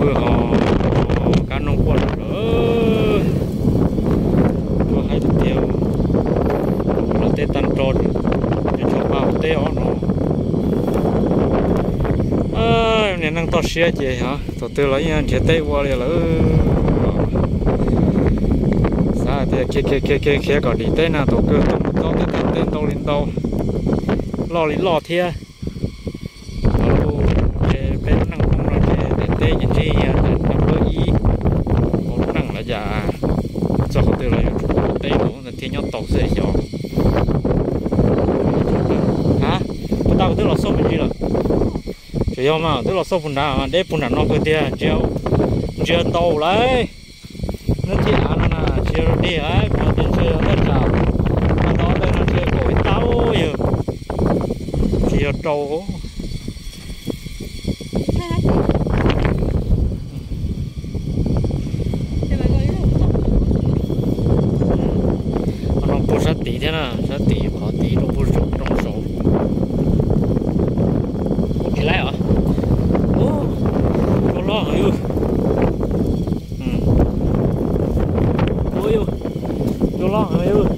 Ho kab noog quaj lawm, tuaj haib tiag tiag, los teb tag nrho, tsis tshua pa teb os no. Niag neej toj siab ces thaum twg los yeej nrhiav teb ua li lawm. Xav tias khiav khiav khiav khiav khiav kom dim teb na, thaum kawg tau mus txob teb tag teb ntau li ntau, loj li loj thiab. Peb lub neej Hmoob no ces daim teb ces ntshe yog daim nab npawb ib hauv lub neej lawm cas. Txog qhov twg los yuav tsum tau teb los thiaj nyob tau xwb xyov. Ha, puas tas kuv twb los xauj me ntsis lawm. Tsuas yog mas twb los xauj puag nrad, deb puag nram no kawg tiag, ntsia ntau lawm. Hnub thib av no na tsis yog dig lawm, kuv tias ntshe yog thaj tsam, no no tej no ntshe kaum ib tau yog, tsis yog rau. Qhov no puag sab tid thiab na, sab tid qhov tid rau puag saum roob saud. Tsis laib os. Ua loj heev yus. Ua yus, ua loj heev yus.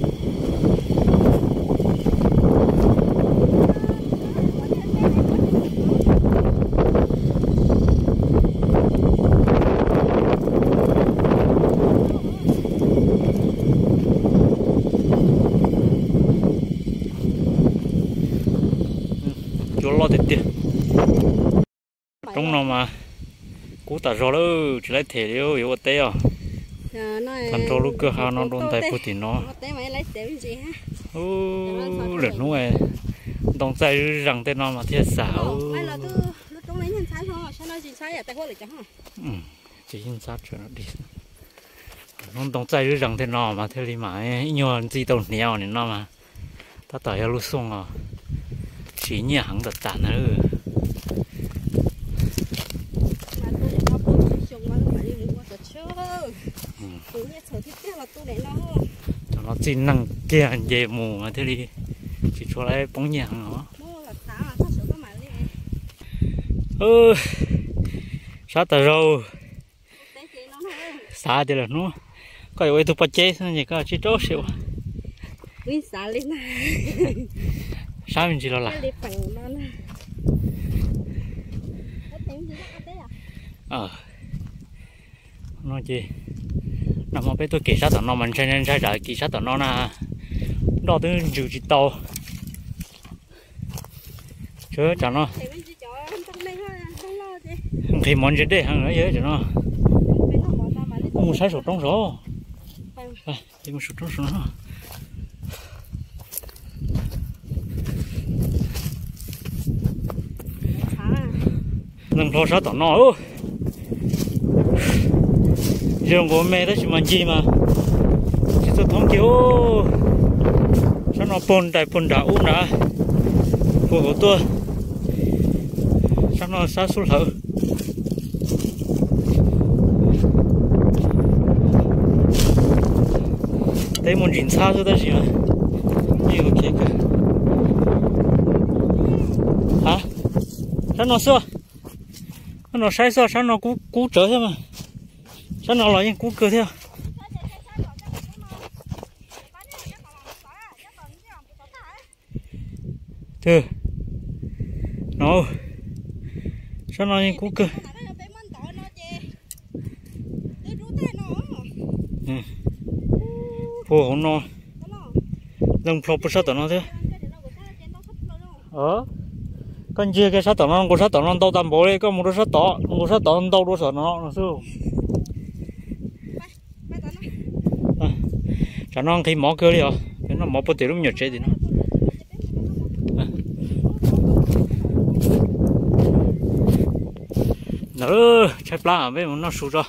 Cua loj tiag tiag. Roob no mas kub tas zog lawm, tsis laib them li yuav ua teb os. Tag nrho lub kwj ha no dua ntais puag tim no. Lwm hnub ntoo txaij zeeg tej no mas thiaj xam. Ces yeej ntxhab, hnub ntoo txaij zeeg tej no mas thiaj li mam ib nyuag ntxi tau hniav nim no mas. Tab tom yog lub xyoo os, siv nyiaj heev tas tas ntag. Cov no txij neeg kiag nce mus mas thiaj li tsis tshua laib poob nyiaj heev os. Sab tas zaug. Xav tias lwm hnub koj yuav ua ib tug poj ceb xwb ces koj tsib rau siav ua. Sab me ntsis los lam. No ces nag hmo peb tuaj kem sab tom no mas ntshai ntshai tsam kem sab tom no na, nroj twb ntsws tsis tau. Tsam no nqhis mov ntsia dej heev yog tsam no. Mus saib saum roob saud. Mus saum roob saud no. Neeg nplho sab tom no. Zoo nkaus me tab sis mas ncig mas tsis txawj thoob kiag. Sab no puag nraim puag nram ub nrad, puag hauv tuaj. Sab no sab xub hlawv. Teb muaj ntsis ntxhab xwb tab sis mas yeej ok kawg. Ha, sab no xwb. Sab no saib xwb, sab no kub kub tsawv thiab mas. Sab no los yeej kub kawg thiab. Twb, no, sab no yeej kub kawg. Puag hauv no, leej plho puag sab tom no thiab. Koj ntsia kiag sab tom no, nkaus sab tom no ntau tag npaum li, koj mus rau sab tod, nkaus sab tod ntau dua tom no no xwb. Tsam no nqhis mov kawg li os, noj mov puag tim lub me nyuam tsev tim no. Ntawd tshaib plab, peb mus noj su tso.